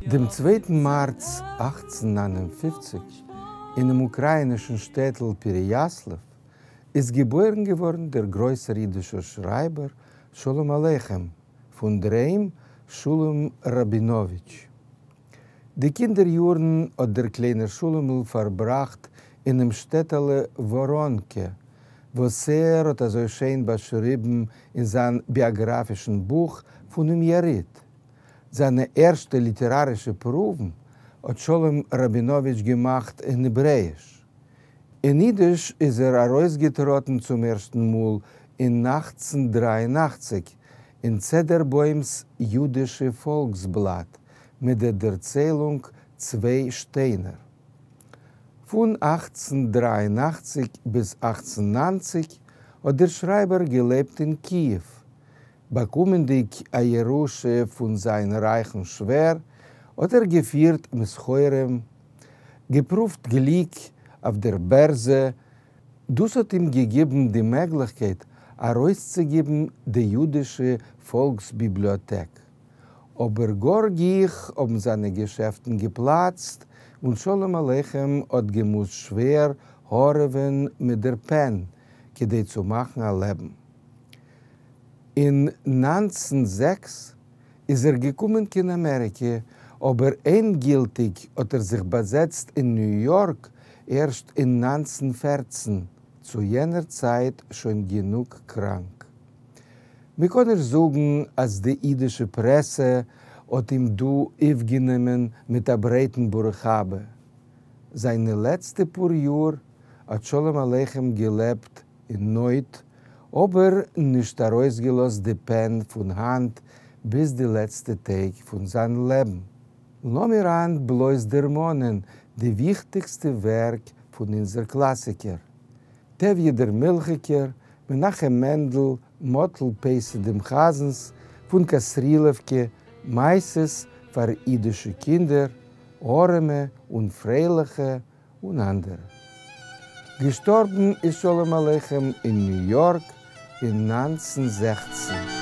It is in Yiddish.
דעם צווייטן מאַרץ 1859, אינעם אוקראַיִנישן שטעטל פּערעיאַסלעוו, איז געבוירן געוואָרן דער גרויסער ייִדישער שרײַבער שלום-עליכם, פֿון דער היים שלום ראַבינאָוויטש. די קינדער-יאָרן האָט דער קליינער שלומל פֿאַרבראַכט אינעם שטעטעלע וואָראָנקע, וואָס ער האָט אַזוי שיין באַשריבן אין זײַן ביאָגראַפֿישן בוך פֿונעם יריד. זײַנע ערשטע ליטעראַרישע פּרוּוון האָט שלום ראַבינאָוויטש געמאַכט אין העברעיִש. אין ייִדיש איז ער אַרויסגעטראָטן צום ערשטן מאָל אין 1883 אין צעדערבוימס יודישע פֿאָלקסבלאַט מיט דער דערציילונג צוויי שטיינער. פֿון 1883 ביז 1890 האָט דער שרײַבער געלעבט אין קיִעוו. באַקומענדיק אַ ירושה פֿון זײַן רײַכן שווער, האָט ער געפֿירט מסחרים, געפּרוּווט גליק אויף דער בערזע. דאָס האָט אים געגעבן די מעגלעכקייט אַרויסצוגעבן די יודישע פֿאָלקסביבליאָטעק. אָבער גאָר גיך האָבן זײַנע געשעפֿטן געפּלאַצט און שלום-עליכם האָט געמוזט שווער האָרעווען מיט דער פּען, כּדי צו מאַכן אַ לעבן. אין 1906 איז ער געקומען קיין אמעריקע, אבער ענדגילטיג האט ער זיך באזעצט אין ניו יארק ערשט אין 1914, צו יענער צייט שוין גענוג קראנק. מ'קען נישט זאגן אז די אידישע פרעסע האט אים דא אויפגענומען מיט א ברייטן ברוך הבא. זיינע לעצטע פאר יאר האט שלום עליכם געלעבט אין נויט, אבער נישט ארויסגעלאזט די פען פון האנט ביז די לעצטע טעג פון זיין לעבן. לאמיר היינט בלויז דערמאנען די וויכטיגסטע ווערק פון אונזער קלאסיקער, טביה דער מילכיגער, מנחם מענדל, מאטל פייסי דעם חזנ'ס, פון כתרילעווקע, מעשיות פאר אידישע קינדער, ארעמע און פרייליכע, און אנדערע. געשטארבן איז שלום עליכם אין ניו יארק אין 1916.